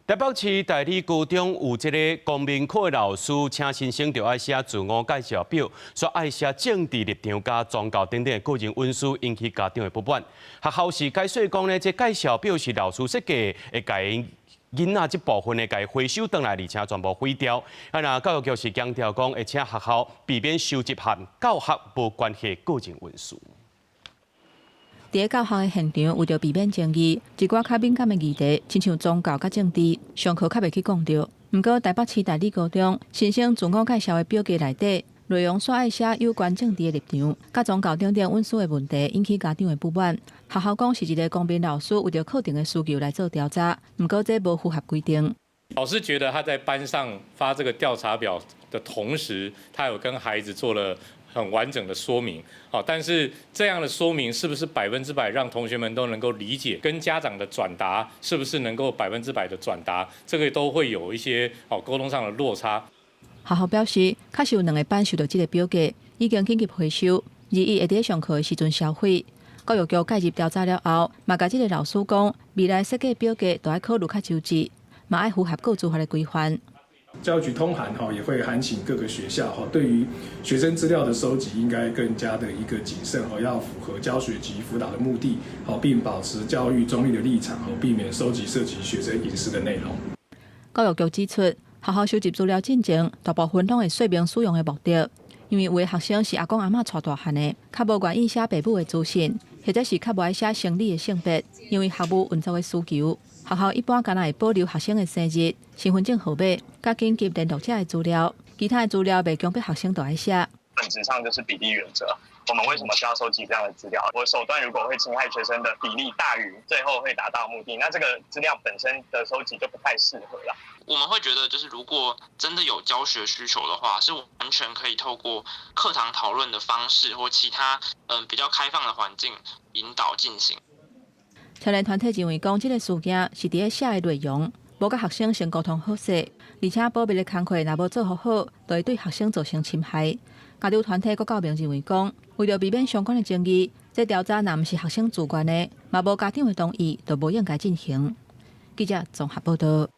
台北市大里高中有這个公民課的老師，請新生著愛寫自我介紹表，煞愛寫政治立場佮宗教等等的個人隱私，引起家長的不滿。學校是解釋講呢，這介紹表是老師設計，會共囡仔這部分呢，共回收轉來，而且全部毀掉。啊，若教育局是強調講，會請學校避免收集和教學無關係個人隱私。佇咧教學的現場，為著避免爭議，一寡較敏感的議題，親像宗教佮政治，上課較袂去講著。毋過台北市大里高中新生自我介紹的表格內底，內容煞愛寫有關政治的立場、佮宗教等等隱私的問題，引起家長的不滿。學校講是一个公民老師為著課程的需求來做調查，毋過這無符合規定。老師覺得他在班上發這個調查表的同時，他有跟孩子做了很完整的說明，好，但是這樣的說明是不是100%讓同學們都能夠理解？跟家長的轉達是不是能夠100%的轉達？這個都會有一些哦溝通上的落差。學校表示，確實有兩个班收著這个表格，已經緊急回收，21會佇上課的時陣銷毀。教育局介入調查了後，嘛共這个老師講，未來設計表格著愛考慮較周至，嘛愛符合個資法的規範。教育局通函哈，也會函請各個學校哈，對於學生資料的收集應該更加的一個謹慎哈，要符合教學及輔導的目的，好，並保持教育中立的立場，避免收集涉及學生隱私的內容。教育局指出，學校收集資料進前，大部分攏會說明使用的目的，因為有的學生是阿公阿嬤帶大漢的，較無願意寫爸母的資訊，或者是較無愛寫生理的性別，因為學務運作的需求。學校一般干焦會保留學生的生日、身份證號碼、佮緊急聯絡者的資料，其他的資料袂強迫學生都愛寫。本質上就是比例原則。我們為什麼需要收集這樣的資料？我手段如果會侵害學生的比例大於最後會達到目的，那這個資料本身的收集就不太適合了。我們會覺得，就是如果真的有教學需求的話，是完全可以透過課堂討論的方式或其他比較開放的環境引導進行。青年團體認為講，這个事件是佇咧寫的內容，無佮學生先溝通好勢，而且保密的工課若無做好好，就會對學生造成侵害。家長團體閣告明認為講，為著避免相關的爭議，這調查若毋是學生自願的，嘛無家長的同意，就無應該進行。記者綜合報道。